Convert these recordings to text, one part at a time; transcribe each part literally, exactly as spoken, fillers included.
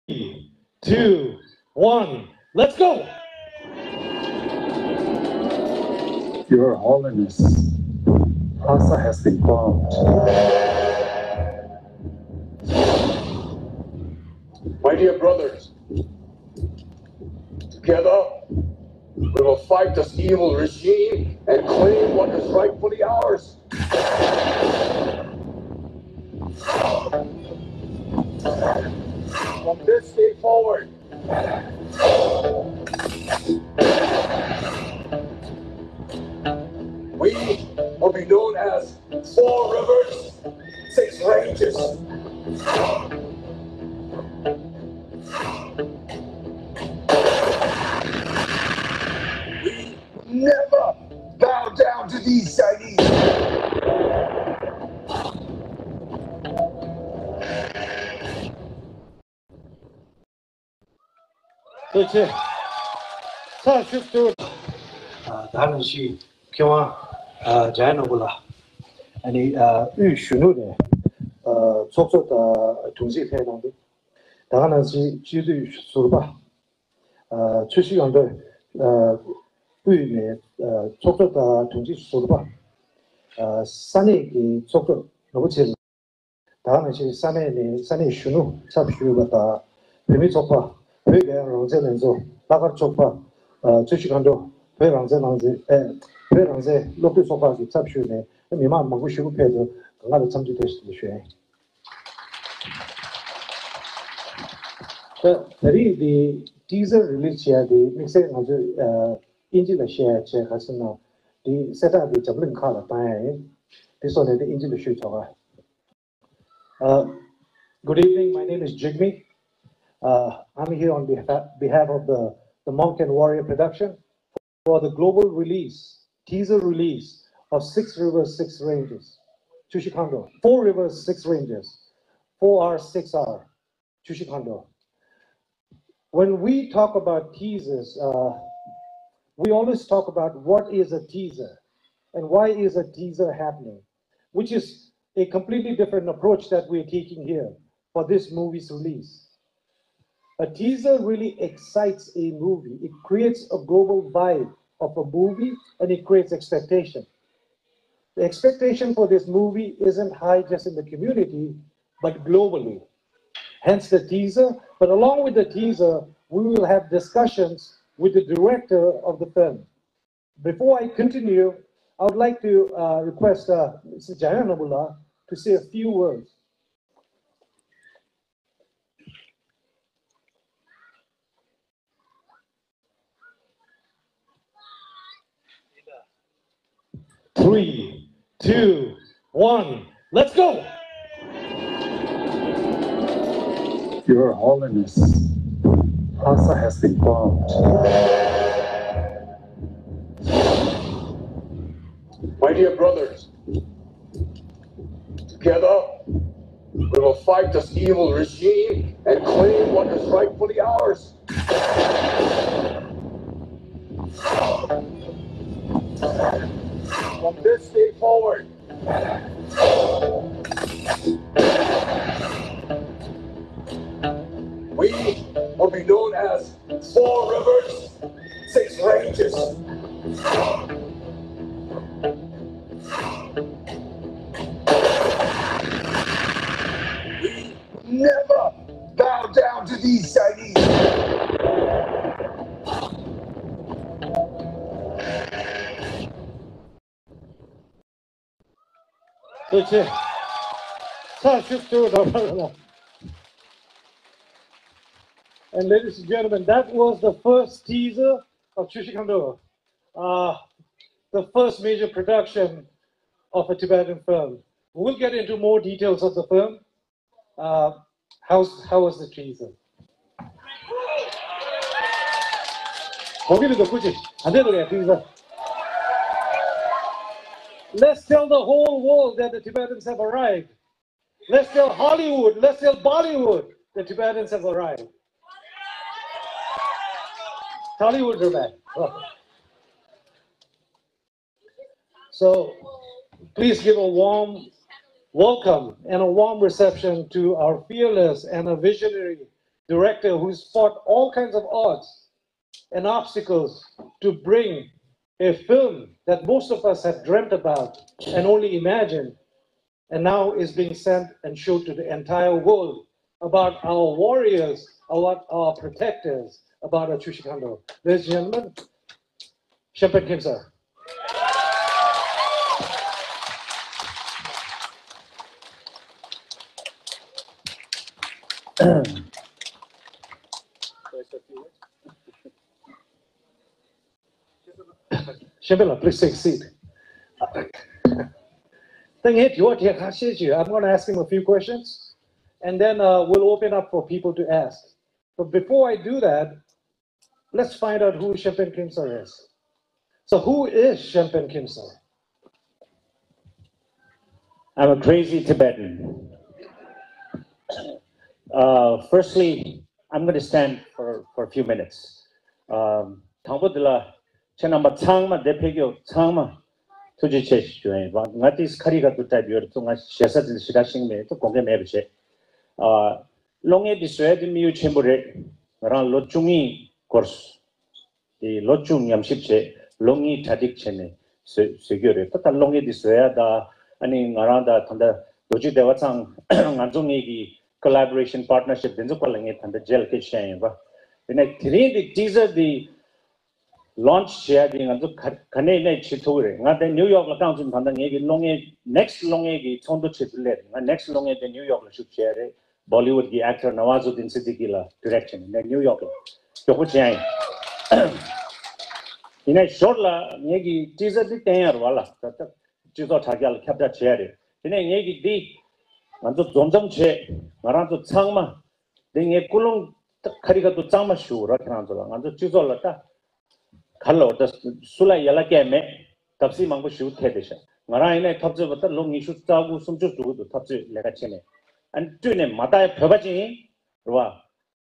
Two, one, let's go! Your Holiness, Lhasa has been bombed. My dear brothers, together we will fight this evil regime and claim what is rightfully ours. From this day forward, we will be known as Four Rivers, Six Ranges. We never bow down to these Chinese. ཐུགས་རྗེ་ཆེ། ཚར་ཞུ་ཐུབ། ཨ། ད་ནང་བཞིན་མཁས་དབང་ཨ་ཇ་ཡ་ནོར་བུ་ལགས། ཨ་ནི་ཨ་དབུས་གཞོན་ནུ་ནས་ཨ་ཚོགས་གཙོ་དང་དྲུང་ཆེ་ཕེབས་གནང་སྟེ། ད་ག་ནང་བཞིན་སྤྱི་འཐུས་ཟུར་པ། ཨ་ཆུ་བཞི་སྒང་དྲུག་ཨ་དབུས་ནས་ཨ་ཚོགས་གཙོ་དང་དྲུང་ཆེ་ཟུར་པ། ཨ་ས་གནས་ཀྱི་ཚོགས་གཙོ་རིན་པོ་ཆེ། ད་ག་ནང་བཞིན་ས་གནས་ནས་ས་གནས་གཞོན་ནུ་ཚབ་ཞུས་པ་དང་། བོད་མི་ཚོགས་པ། བོད་རྒྱལ་ཡོངས་རང་བཙན་ལྷན་ཚོགས། ལྷག་དཀར་ཚོགས་པ། ཨ་ཆུ་བཞི་སྒང་དྲུག་བོད་རང་བཙན་ལྷན་ཚོགས། ཨེ་བོད་རང་བཙན་སློབ་ཕྲུག་ཚོགས་པ་གི་ཚབ་ཞུས་ནས་མི་མང་མང་པོ་ཞིག་ཕེབས་འདུག་ང་ལ་འཚམས་འདྲི་བཀྲ་ཤིས་བདེ་ལེགས་ཞུ་ཡ་ཡིན། ད་ད་རེས་འདི་teaser release བྱེད་ཡ་འདི་དམིགས་བསལ་ང་ཚོས་ཨ་དབྱིན་ཇི་ལ་བཤད་ཡ་བྱས། ག་ཟེར་ན་འདི་གསལ་བསྒྲགས་འདི་འཛམ་གླིང་ཁག་ལ་བཏང་ཡ་ཡིན། དེ་སོགས་ནས་འདི་དབྱིན་ཇི་ལ་ཞུས་ཆོག་ག Uh, good evening. My name is Jigme. Uh, I'm here on behalf, behalf of the, the Monk and Warrior production for the global release, teaser release of Six Rivers, Six Ranges, Chushi Khando. Four Rivers, Six Ranges, four R, six R, Chushi Khando. When we talk about teasers, uh, we always talk about what is a teaser and why is a teaser happening, which is a completely different approach that we're taking here for this movie's release. A teaser really excites a movie. It creates a global vibe of a movie and it creates expectation. The expectation for this movie isn't high just in the community, but globally. Hence the teaser. But along with the teaser, we will have discussions with the director of the film. Before I continue, I would like to uh, request uh, Mister Jayant Nabula to say a few words. Three, two, one, let's go! Your Holiness, Lhasa has been bombed. My dear brothers, together we will fight this evil regime and claim what is rightfully ours. From this day forward, we will be known as Four Rivers, Six Ranges. We never bow down to these Chinese. ཐུགས་རྗེ་ཆེ། ཚར་ཞུ་ཐུབ་ར་བ་ལ། And ladies and gentlemen, that was the first teaser of Chushi Khando, uh, the first major production of a Tibetan film. We'll get into more details of the film. Uh, how's, how was the teaser? Let's tell the whole world that the Tibetans have arrived. Let's tell Hollywood, let's tell Bollywood, the Tibetans have arrived. Hollywood are back. So, please give a warm welcome and a warm reception to our fearless and a visionary director who's fought all kinds of odds and obstacles to bring a film that most of us have dreamt about and only imagined, and now is being sent and showed to the entire world about our warriors, about our protectors, about our Chushi Kando. Ladies and gentlemen, Shempen Kimsa. Shempen, please take a seat. Thank you. I'm going to ask him a few questions, and then uh, we'll open up for people to ask. But before I do that, let's find out who Shempen Kimsa is. So, who is Shempen Kimsa? I'm a crazy Tibetan. Uh, firstly, I'm going to stand for, for a few minutes. Um, དང་པོ་འདི་ལ་ཁྱེད་རྣམ་པ་ཚང་མ་འདིར་ཕེབས་མཁན་ཚང་མ་ཐུགས་རྗེ་ཆེ་ཞུ་ཡ་ཡིན། ང་ཏིས་ཁ་རི་ཁ་ཐུག་བྲིས་ཡོད་རེད། ང་ཞེ་ས་དེ་ཞེ་དྲག་ཤེས་མེད། དགོངས་འགལ་མེད་པ་བྱས། ཨ། གློག་བརྙན་འདི་བཟོ་ཡ་དེ་དམིགས་ཡུལ་ཆེན་པོ་རེད། ང་རང་ལོ་བཅུ་གཉིས་འགོར་སོང་། དེ་ལོ་བཅུ་ཉམས་ཞིབ་བྱས། ལོ་གཉིས་གྲ་སྒྲིག་བྱས་ནས་བཟོས་བཟོས་རྒྱུ་རེད། ད་ལྟ་གློག་བརྙན་འདི་བཟོ་ཡ་ད་ཨ་ནི་ང་རང་དང་ད་ལྟ་རྡོ་རྗེ་བདེ་བ་ཚང་ང་ཚོ་གཉིས་ཀྱི་collaboration partnership དེ་ཚོ་སྐོར་ལ་ངས་ད་ལྟ་རྗེས་ལ་སྐད་ཆ་བཤད་ཡིན་པ། དེ་ནས་དེ་རིང་འདི་teaser འདི་launch བྱེད་ཡ་དེ་ང་ཚོ་ག་ག་ནས་ནས་བྱེད་ཐུབ་ཀྱི་རེད། ང་དེ་ནིའུ་ཡོག་ལ་རྐང་བཙུགས། ད་ལྟ་ངེད་ཀྱི་གློག་བརྙན་next གློག་བརྙན་གྱི་ཚོགས་འདུ་ཆེད་དུ་སླེབས་རེད། ང་next གློག་བརྙན་དེ་ནིའུ་ཡོག་ལ་ཞུགས་བྱས་རེད། Bollywood གི་actor Nawazuddin Siddiqui ལ་direct བྱས་ནས་ནིའུ་ཡོག་ལ་མགྱོགས་པོ་བྱས་ཡིན། ཡིན་ནའི་ཞོར་ལ་ངེད་ཀྱི་teaser འདི་བསྟན་ཡ་རེད་བ་ལ། ད་ལྟ་སྤྱི་ཚོགས་དྲ་རྒྱ་ལ་ཁྱབ་བསྒྲགས་བྱས་ཡ་རེད། དེ་ནས་ངེད་ཀྱི་འདི་ང་ཚོ་འཛོམས་འཛོམས་བྱས། ང་རང་ཚོ་ཚང་མ་འདི་ངས་ཀུན་སློང་ཁ་རི་ཁ་ཐུག་གཙང་མ་ཞུ་ར། ཁྱེད་རང་ཚོ་ལ་ང་ཚོ་སྤྱི་ཚོགས་ལ་ད་ག་ལ་འོ་ད་སུ་ལ་ཡ་ལ་སྐད་མེད། བརྡབ་གསིག་མང་པོ་ཞིག་ཐེབས་བསྡད་ཤག་ང་རང་ཡིན་ནའི་འཐབ་རྩོད་པ་ད་ལོ་ཉི་ཤུ་རྩ་དགུ་སུམ་ཅུ་འགྲོ་གི་འདུག་འཐབ་རྩོད་ལས་ཀ་བྱས་ནས། ཨ་ནི་བསྐྲུན་ནས་མ་བཏགས་ཡ་བོད་པ་ཅིག་ཡིན་རེད་བ།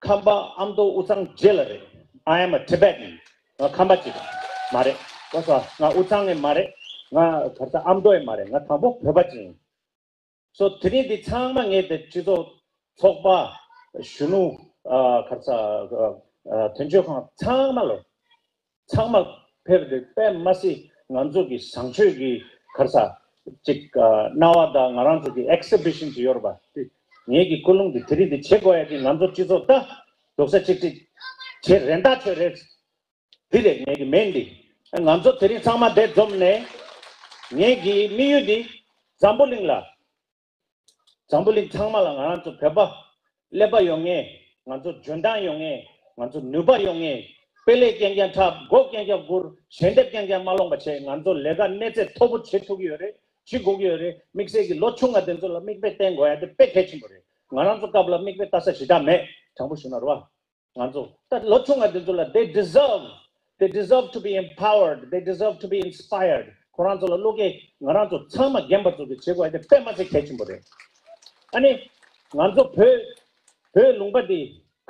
ཁམས་པ་ཨ་མདོ་དབུས་གཙང་བརྗེ་ལ་རེད། I am a Tibetan. ང་ཁམས་པ་ཅིག་མ་རེད། གོ་སོང་། ང་དབུས་གཙང་ཡང་མ་རེད། ང་ག་རེ་ཟ་ཨ་མདོ་ཡང་མ་རེད། ང་དང་པོ་བོད་པ་ཅིག་ཡིན། སོ་དེ་རིང་འདི་ཚང་མ་ངས་དེ་སྤྱི་ཚོགས་ཚོགས་པ་གཞོན་ནུ། ཨ་ག་རེ་ཟ། ཨ་དོན་གཅོད་ཁང་ཚང་མ་ལ་ཚང་མ་ཕེབས་ཏེ་དཔེ་མ་སྲིད་ང་ཚོ་གི་བཟང་སྤྱོད་ཀྱི་ག་རེ་ཟ་ཅིག་ཨ་སྣང་བ་དང་ང་རང་ཚོ་གི་exhibition ཅིག་ཡོད་རེད་པ། དེ་ངེད་ཀྱི་ཀུན་སློང་འདི་དེ་རིང་འདི་བྱེད་དགོས་ཡ་དེ་ང་ཚོ་སྤྱི་ཚོགས་ད་རྡོག་རྩ་གཅིག་སྒྲིལ་བྱེད་རན་ད་ཆོད་རེད། འདི་རེད་ངེད་ཀྱི་main འདི། ང་ཚོ་དེ་རིང་ཚང་མ་འདིར་འཛོམས་ནས་ངེད་ཀྱི་དམིགས་ཡུལ་འདི་འཛམ་བུ་གླིང་ལ། འཛམ་བུ་གླིང་ཚང་མ་ལ་ང་རང་ཚོ་བོད་པ་ཀླད་པ་ཡོད་མཁན། ང་ཚོ་འཇོན་ཐང་ཡོད་མཁན། ང་ཚོ་ནུས་པ་ཡོད་མཁན། དཔེ་ལས་རྐྱང་རྐྱང་འཁྲབ། མགོ་རྐྱང་རྐྱང་སྒུར། ཞལ་འདེབས་རྐྱང་རྐྱང་མ་སློང་པ་བྱས། ང་ཚོ་ལས་ཀ་གནས་ཚད་མཐོ་པོ་བྱེད་ཐུབ་ཀྱི་ཡོད་རེད། བྱེད་དགོས་ཀྱི་ཡོད་རེད། དམིགས་བསལ་གྱི་ལོ་ཆུང་བ་དེ་ཚོ་ལ་མིག་དཔེ་བསྟན་དགོས་ཡ་དེ་དཔེ་གལ་ཆེན་པོ་རེད། ང་རང་ཚོ་སྐབས་ལ་མིག་དཔེ་ལྟ་ས་ཞེ་དྲག་མེད། དྲང་པོ་ཞུ་ན་རེད་བ། ང་ཚོ་ད་ལོ་ཆུང་བ་དེ་ཚོ་ལ་they deserve, they deserve to be empowered, they deserve to be inspired. ཁོ་རང་ཚོ་ལ་བློ་སྐྱེད་ང་རང་ཚོ་ཚང་མ་རྒན་པ་ཚོ་གི་བྱེད་དགོས་ཡ་དེ་དཔེ་མ་ཚད་གལ་ཆེན་པོ་རེད། ཨ་ནི་ང་ཚོ་བོད་བོད་ལུང་པ་འདི་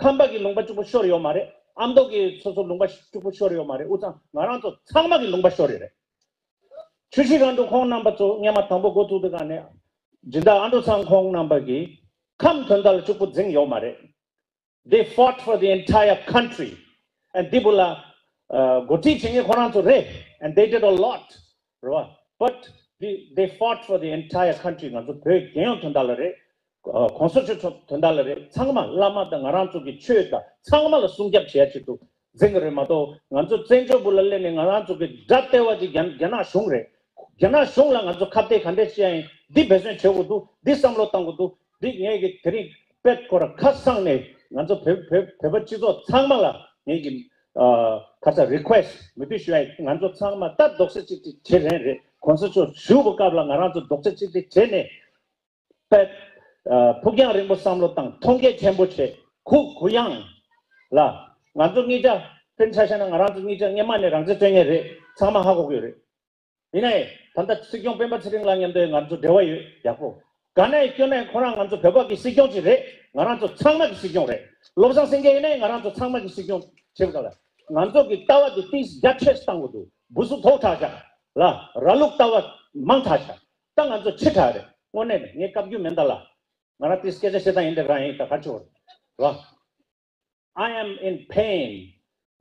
ཁམས་པ་གི་ལུང་པ་གཅིག་པོ་ཤོར་ཡོད་མ་རེད། ཨ་མདོ་གི་སོ་སོ་ལུང་པ་གཅིག་པོ་ཤོར་ཡོད་མ་རེད། དབུས་གཙང་ང་རང་ཚོ་ཚང་མ་གི་ལུང་པ་ཤོར་ཡོད་རེད། ཆུ་བཞི་རང་དུ་ཁོང་རྣམ་པ་ཚོ་སྔོན་མ་དང་པོ་འགོ་བཙུགས་དུས་ག་ནས་སྦྱིན་བདག་ཨ་འབྲུག་ཚང་ཁོང་རྣམ་པ་གིས་ཁམས་དོན་དག་ལ་གཅིག་པོ་འཛིང་ཡོད་མ་རེད། They fought for the entire country. And འདི་བུ་ལ་ཨ་འགོ་ཁྲིད་བྱེད་མཁན་ཁོ་རང་ཚོ་རེད། And they did a lot. རེད་བ། But they, they fought for the entire country. ང་ཚོ་བོད་རྒྱལ་ཡོངས་དོན་དག་ལ་རེད། ཨ་གོང་ས་མཆོག་དོན་དག་ལ་རེད། ཚང་མ་བླ་མ་དང་ང་རང་ཚོ་གི་ཆོས་དང་ཚང་མ་ལ་སྲུང་སྐྱོབ་བྱེད་ཡ་ཆེད་དུ་འཛིང་གི་རེད་མ་གཏོགས། ང་ཚོ་བཙན་བྱོལ་བོད་ལ་སླེབས་ནས་ང་རང་ཚོ་གི་དགྲ་ལྟེ་བ་དེ་རྒྱ་རྒྱ་ནག་གཞུང་རེད། རྒྱ་ནག་གཞུང་ལ་ང་ཚོ་ཁ་གཏད་ག་འདྲས་བྱེད་ཡ་ཡིན། འདི་འབད་བརྩོན་བྱེད་དགོས་འདུག་འདི་བསམ་བློ་བཏང་དགོས་འདུག་འདི་ངས་ཀྱི་དེ་རིང་དཔེ་ཁོ་ར་ཁ་སང་ནས་ང་ཚོ་བོད་བོད་བོད་པ་སྤྱི་ཚོགས་ཚང་མ་ལ་ངས་ཀྱི་ཨ་ཁ་ཚ་request མོས་མཐུན་ཞུ་ཡ་ཡིན། ང་ཚོ་ཚང་མ་ད་རྡོག་རྩ་གཅིག་སྒྲིལ་བྱེད་རན་རེད། གོང་ས་མཆོག་བཞུགས་པའི་སྐབས་ལ་ང་རང་ཚོ་རྡོག་རྩ་གཅིག་སྒྲིལ་བྱས་ནས། དཔེ། ཨ་ཕུགས་རྒྱང་རིང་པོ་བསམ་བློ་བཏང་། མཐོང་རྒྱ་ཆེན་པོ་བྱས། གུ་གུ་ཡངས་ལ། ང་ཚོ་གཉིས་ཆ་དཔེར་ཆ་བཞག་ན་ང་རང་ཚོ་གཉིས་ཆ་སྔོན་མ་ནས་རང་བཙན་རྩོད་མཁན་རེད། ཚང་མ་ཧ་གོ་གི་ཡོད་རེད། ཡིན་ནའི་ད་ལྟ་སྲིད་སྐྱོང་སྤེན་པ་ཚེ་རིང་ལགས་མཉམ་དུ་ང་ཚོ་འབྲེལ་བ་ཡོད། ཡག་པོ། ག་ནས་སྐྱོན་ནའི་ཁོ་རང་ང་ཚོ་བོད་པ་གི་སྲིད་སྐྱོང་ཅིག་རེད། ང་རང་ཚོ་ཚང་མ་གི་སྲིད་སྐྱོང་རེད། བློ་བཟང་སེང་གེ་ཡིན་ནའི་ང་རང་ཚོ་ཚང་མ་གི་སྲིད་སྐྱོང་བྱེད་དགོས་ལ། ང་ཚོ་གི་ལྟ་བ་དེ་ཏིས་རྒྱ་ཆེ་བཏང་དགོས་འདུག་འབུ་སུ་དོག་དྲག་ཤག་ལ། ར་ལུག་ལྟ་བ་མང་དྲག་ཤག་ད་ང་ཚོ་ཕྱི་དྲག་རེད། དངོས་གནས་ངས་བཀའ་བརྒྱུད་མེད་ད་ལ། ང་རང་ཏིས་སྐད་ཆ་བཤད་སྟངས་ཡིན་དེ་རང་ཡིན། ད་ག་ཆོག་ར། I am in pain.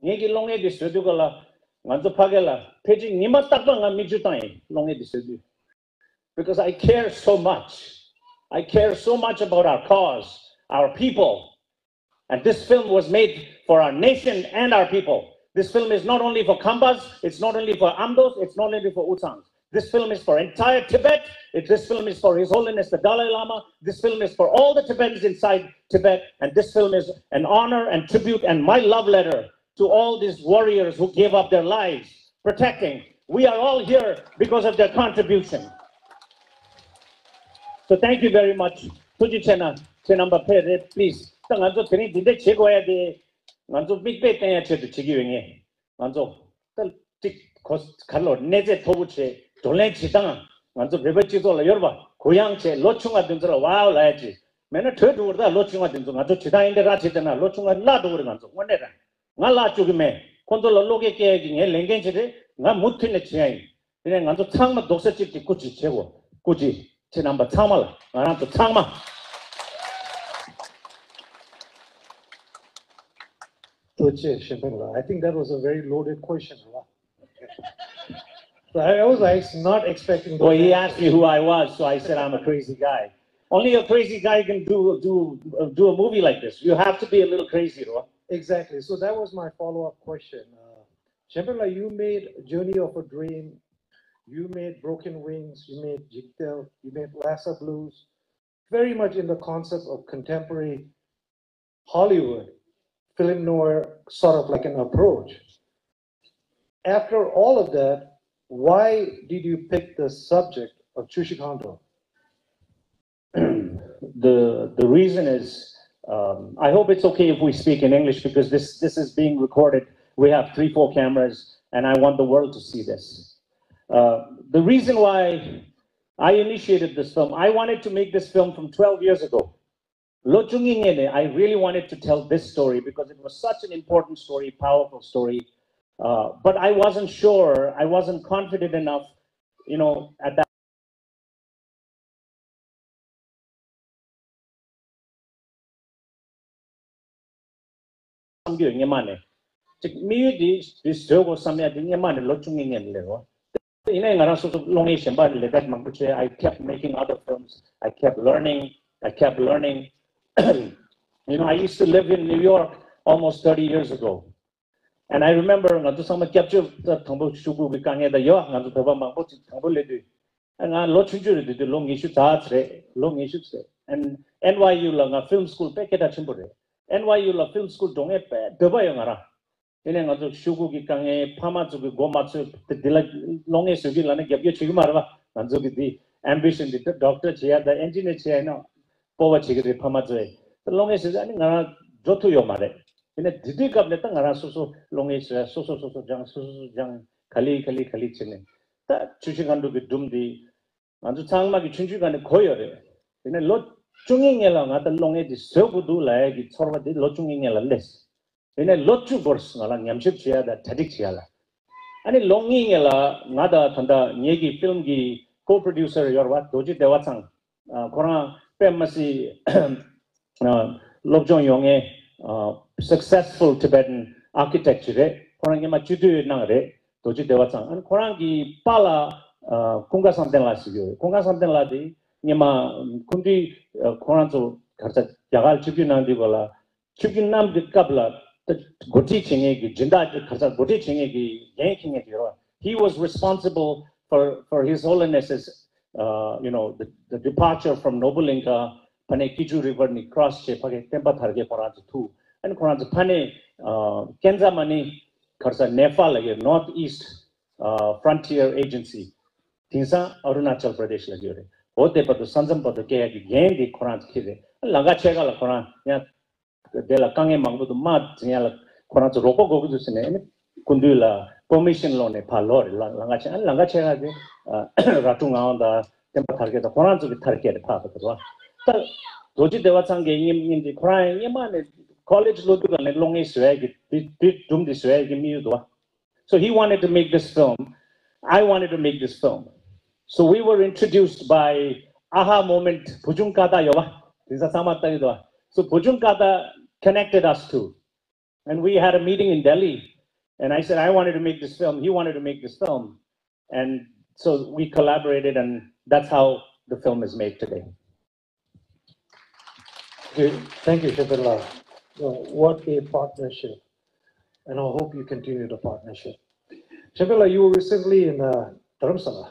ངེད་ཀྱི་གློག་བརྙན་འདི་བཟོས་དུས་ག་ལ་ང་ཚོ་ཕ་གི་ལ་ཕལ་ཆེར་ཉི་མ་རྟག་པར་ང་མིག་ཆུ་བཏང་ཡིན་གློག་བརྙན་འདི་བཟོས་དུས། Because I care so much. I care so much about our cause, our people. And this film was made for our nation and our people. This film is not only for Khambas, it's not only for Amdos, it's not only for Utsangs. This film is for entire Tibet. It, this film is for His Holiness the Dalai Lama. This film is for all the Tibetans inside Tibet. And this film is an honor and tribute and my love letter to all these warriors who gave up their lives protecting. We are all here because of their contribution. So thank you very much. ཐུགས་རྗེ་ཆེ་ན་ཁྱེད་རྣམ་པ་ཕེབས་རེད། Please. ད་ང་ཚོ་དེ་རིང་འདི་འདྲ་བྱེད་དགོས་ཡ་དེ་ང་ཚོ་མིག་དཔེ་བསྟན་ཡ་ཆེད་དུ་བྱེད་ཀྱི་ཡོད་ངེས། ང་ཚོ་ད་ཅིག་གོ་ག་ལོ་གནས་ཚད་མཐོ་པོ་བྱེད། བགྲོ་གླེང་བྱེད་སྟངས་ང་ཚོ་བོད་པའི་སྤྱི་ཚོགས་ལ་ཡོད་རེད་པ། གུ་ཡངས་བྱེད། ལོ་ཆུང་བ་དེ་ཚོ་ལ་ཝའོ་ལབ་ཡ་ཅིག་མེད་ན་བྲོས་འགྲོ་གི་རེད། ད་ལོ་ཆུང་བ་དེ་ཚོ་ང་ཚོ་བྱེད་སྟངས་འདི་འདྲ་ར་བྱེད་བསྡད་ན་ལོ་ཆུང་བ་བརླག་འགྲོ་གི་རེད། ང་ཚོ་དངོས་གནས་ར། ང་བརླག་བཅུག་གི་མེད། ཁོང་ཚོ་ལ་བློ་སྐྱེད་སྐྱེ་ཡ་གི་ངའི་ལས་འགན་ཅིག་རེད། ང་མུ་མཐུད་ནས་བྱེད་ཡ་ཡིན། དེ་ནས་ང་ཚོ་ཚང་མ་རྡོག་རྩ་གཅིག་སྒྲིལ་སྐུ་མཁྱེན་བྱེད་དགོས། སྐུ་མཁྱེན། ཁྱེད་རྣམ་པ་ཚང་མ་ལ། ང་རང་ཚོ་ཚང་མ། ཐུགས་རྗེ་ཆེ་གཞན་ཕན་ལགས། I think that was a very loaded question. So I was like, not expecting. Well, he asked me who I was, so I said I'm a crazy guy. Only a crazy guy can do do do a movie like this. You have to be a little crazy, right? Exactly. So that was my follow-up question. Uh, Shempela, you made Journey of a Dream, you made Broken Wings, you made Jigtel, you made Lhasa Blues, very much in the concept of contemporary Hollywood, film noir, sort of like an approach. After all of that, why did you pick the subject of Chushi Kondo? The the reason is, um, I hope it's okay if we speak in English because this this is being recorded. We have three, four cameras, and I want the world to see this. Uh, the reason why I initiated this film, I wanted to make this film from twelve years ago. ལོ་བཅུ་གཉིས་སྔོན་ནས། I really wanted to tell this story because it was such an important story, powerful story. Uh, but I wasn't sure, I wasn't confident enough, you know, at that བསམ་རྒྱུ་སྔོན་མ་ནས། ཅིག་དམིགས་ཡུལ་འདི་འདི་བཟོ་དགོས་བསམ་ཡ་འདི་སྔོན་མ་ནས་ལོ་བཅུ་གཉིས་སྔོན་ནས་ལས་རོ། ཡིན་ནའི་ང་རང་སོ་སོ་གློག་བརྙན་གཞན་པ་ལས་ཀ་མང་པོ་བྱས། I kept making other films. I kept learning. I kept learning. You know, I used to live in New York almost thirty years ago. And I remember ང་ཚོ་ཚང་མ་སྐྱབས་བཅོལ་དང་པོ་ཤོག་གུ་གི་དཀའ་ངལ་དང་ཡོད། ང་ཚོ་བོད་པ་མང་པོ་ཅིག་དང་པོ་སླེབས་དུས། ང་ལོ་ཆུང་ཆུང་རེད། དེ་དུས་ལོ་ཉི་ཤུ་རྩ་ཙམ་རེད། ལོ་ཉི་ཤུ་ཙམ་རེད། And N Y U ལ་ང་film school དཔེ་སྐད་གྲགས་ཆེན་པོ་རེད། N Y U ལ་film school འགྲོ་མཁན་དཔེ་འདོད་པ་ཡོད་ང་རང་། དེ་ནས་ང་ཚོ་ཤོག་གུ་གི་དཀའ་ངལ། ཕ་མ་ཚོ་གི་མགོ་མ་ཚོས་དེ་འདི་ལ་གློག་བརྙན་བཟོ་གི་ལབ་ན་རྒྱབ་སྐྱོར་བྱེད་ཀྱི་མ་རེད་པ། ང་ཚོ་གི་འདི་ambition འདི་ད་doctor བྱེད་ཡ་དང་engineer བྱེད་ཡ་ཡིན་ན་སྤོབས་པ་བྱེད་ཀྱི་རེད། ཕ་མ་ཚོས་ད་གློག་བརྙན་བཟོ་ཡ་ནི་ང་རང་འགྲོ་ཐུབ་ཡོད་མ་རེད། དེ་ནས་དེ་དུས་སྐབས་ནས་ད་ང་རང་སོ་སོ་གློག་བརྙན་བཟོ་ཡ་སོ་སོ་སོ་སོ་སྦྱངས། སོ་སོ་སོ་སྦྱངས། ག་ལེ་ག་ལེ་ག་ལེ་བྱས་ནས་ད་ཆུ་བཞི་སྒང་དྲུག་གི་སྒྲུང་འདི། ང་ཚོ་ཚང་མ་གི་ཆུང་ཆུང་སྒང་ནས་གོ་ཡོད་རེད། དེ་ནས་ལོ་བཅུ་གཉིས་སྔོན་ལ་ང་ད་གློག་བརྙན་འདི་བཟོ་དགོས་འདུག་ལབ་ཡ་གི་ཚོར་བ་འདི་ལོ་བཅུ་གཉིས་སྔོན་ལ་སླེབས། དེ་ནས་ལོ་བཅུ་འགོར་སོང་། ང་ལ་ཉམས་ཞིབ་བྱེད་ཡ་དང་གྲ་སྒྲིག་བྱེད་ཡ་ལ། ཨ་ནི་ལོ་གཉིས་སྔོན་ལ་ང་དང་ད་ལྟ་ངེད་ཀྱི་ཕིལམ་གི་co-producer ཡོད་རེད་པ། རྡོ་རྗེ་བདེ་བ་ཚང་། ཨ། ཁོ་རང་དཔེ་མི་སྲིད་ཨ། སློབ་སྦྱོང་ཡོད་མཁན། ཨ། successful Tibetan architect ཅིག་རེད། ཁོ་རང་སྔོན་མ་སྤྱི་འཐུས་གནང་རེད། རྡོ་རྗེ་བདེ་བ་ཚང་། ཨ་ནི་ཁོ་རང་གི་པཱ་ལགས་ཨ། ཀུན་དགའ་བསམ་གཏན་ལགས་ཟེར་གྱི་ཡོད། ཀུན་དགའ་བསམ་གཏན་ལགས་དེ་སྔོན་མ་སྐུ་མདུན་ཨ། ཁོ་རང་ཚོ་ག་རེ་ཟ་རྒྱ་གར་ཆིབས་བསྒྱུར་གནང་དུས་སྐབས་ལ། ཆིབས་བསྒྱུར་གནང་དུས་སྐབས་ལ་ད་འགོ་ཁྲིད་བྱེད་མཁན་གྱི་སྦྱིན་བདག་གི་ག་རེ་ཟ་འགོ་ཁྲིད་བྱེད་མཁན་གྱི་འགན་འཁྱེར་མཁན་ཅིག་ཡོད་རེད། He was responsible for for His Holiness's, uh, you know, the, the departure from Noble Inca. ཕ་ནས་ཀི་ཅུ་རི་བར་ནས་cross བྱས་ཕ་གི་སྟོན་པ་དར་རྒྱས་ཁོ་རང་ཚོ་ཐུག་ཨ་ནི་ཁོ་རང་ཚོ་ཕ་ནས་ཨ། ཀན་ཛ་མ་ནི་ག་རེ་ཟ་ནེ་ཕཱལ་ལ་ཡོད། North East, uh, Frontier Agency དེང་སང་ཨ་རུ་ན་ཅལ་པྲ་དེཤ་ལ་ཡོད་རེད། འོ་དེ་བར་དུ་ས་མཚམས་བར་དུ་སྐྱེལ་ཡག་གི་འགན་དེ་ཁོ་རང་ཚོ་འཁྱེར་རེད། ལམ་ཁ་ཕྱེད་ཀ་ལ་ཁོ་རང་ཡང་དེ་ལ་དཀའ་ངལ་མང་པོ་འདུག་དམག་འཛིང་ཡ་ལ་ཁོ་རང་ཚོ་རོགས་པ་དགོས་ཀྱི་འདུག་ཟེར་ནས་ཨ་ནི་སྐུ་མདུན་ལ་པར་མི་ཤན་སློང་ནས་ཕར་ལོག་རེད། ལམ་ལམ་ཁ་ཕྱེད། ཨ་ནི་ལམ་ཁ་ཕྱེད་ཀ་དེ་རྭ་ཕྲུག་ངག་དབང་དང་སྟོན་པ་དར་རྒྱས་དང་ཁོ་རང་ཚོ་གི་མཐར་སྐྱེལ་རེད། ཕར་ཕར་ཕར་རོ། ད་རྡོ་རྗེ་བདེ་བ་ཚང་གི་སྔོན་སྔོན་དེ་ཁོ་རང་ཡང་སྔོན་མ་ནས་ཀོ་ལེཇ་སློབ་དུས་སྒང་ནས་གློག་བརྙན་བཟོ་ཡ་གི་དེ་དེ་སྒྲུང་དེ་བཟོ་ཡ་གི་དམིགས་ཡུལ་འདུག་བ། So he wanted to make this film. I wanted to make this film. So we were introduced by aha moment. བུ་ཆུང་ཀ་ཏ་ཡོད་པ། དེང་སང་ཚང་མ་ལྟ་གི་འདུག་བ། So བུ་ཆུང་ཀ་ཏ connected us to And we had a meeting in Delhi. And I said I wanted to make this film. He wanted to make this film. And so we collaborated, and that's how the film is made today. Thank you, Shambhala. What a partnership. And I hope you continue the partnership. Shambhala, you were recently in uh, Dharamsala.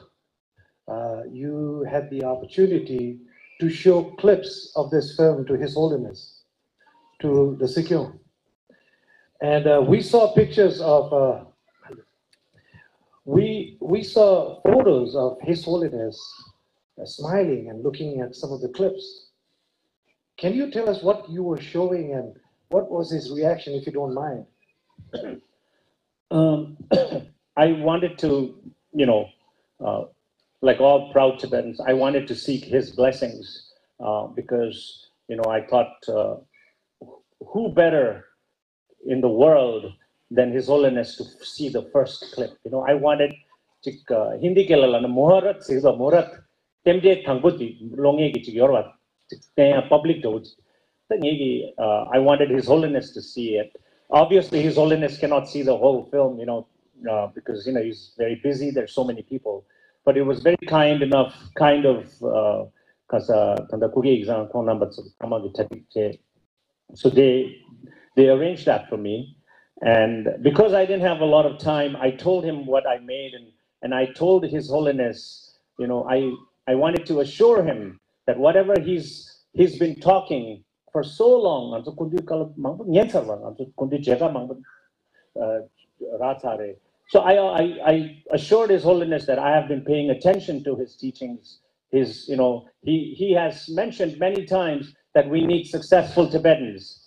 Uh, you had the opportunity to show clips of this film to His Holiness, to the Sikyong. And uh, we saw pictures of, uh, we, we saw photos of His Holiness uh, smiling and looking at some of the clips. Can you tell us what you were showing and what was his reaction, if you don't mind? Um, I wanted to, you know, uh, like all proud Tibetans, I wanted to seek his blessings uh, because, you know, I thought, uh, who better in the world than His Holiness to see the first clip? You know, I wanted to, uh, Hindi ke la na Muhurat, Muhurat, temde thangbuti, longe ki yorwa, public do. Uh, I wanted His Holiness to see it. Obviously, His Holiness cannot see the whole film, you know, uh, because you know he's very busy. There's so many people, but it was very kind enough, kind of, because uh, tanda kuge exam kong number so they they arranged that for me, and because I didn't have a lot of time, I told him what I made, and and I told His Holiness, you know, I I wanted to assure him that whatever he's he's been talking for so long, ང་ཚོ་སྐུ་མདུན་བཀའ་སློབ་མང་པོ་ཉན་ཚར་བ། ང་ཚོ་སྐུ་མདུན་མཇལ་ཁ་མང་པོ་རག་ཚར་རེད། So I, I, I assured His Holiness that I have been paying attention to his teachings. His, you know, he, he has mentioned many times that we need successful Tibetans.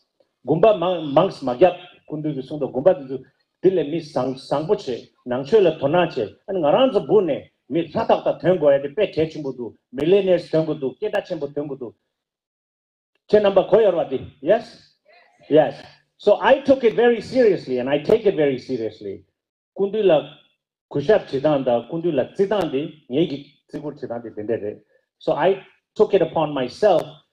དགོན་པ་མང་མང་མ་རྒྱབ། སྐུ་མདུན་གྱིས་གསུངས་འདུག་དགོན་པ་འདི་ཚོ་འདི་ལས་མི་བཟང་བཟང་པོ་བྱེད། ནང་ཆོས་ལ་དོ་སྣང་བྱེད། ཨ་ནི་ང་རང་ཚོ་སྦུག་ནས་མི་ཧྲ་ཐག་ཐག་ཐོན་དགོས་ཡ་དེ་དཔེ་གལ་ཆེན་པོ་འདུག millionaires ཐོན་དགོས་འདུག་སྐད་གྲགས་ཆེན་པོ་ཐོན་དགོས་འདུག་ཁྱེད་རྣམ་པ་གོ་ཡོད་རེད་པ་དེ། Yes? Yes. So I took it very seriously and I take it very seriously. སྐུ་མདུན་ལ་གུས་ཞབས་བྱེད་སྟངས་དང་སྐུ་མདུན་ལ་བརྩི་སྟངས་དེ་ངེད་ཀྱི་བརྩི་བཀུར་བྱེད་སྟངས་དེ་དེ་འདྲ་རེད། So I took it upon myself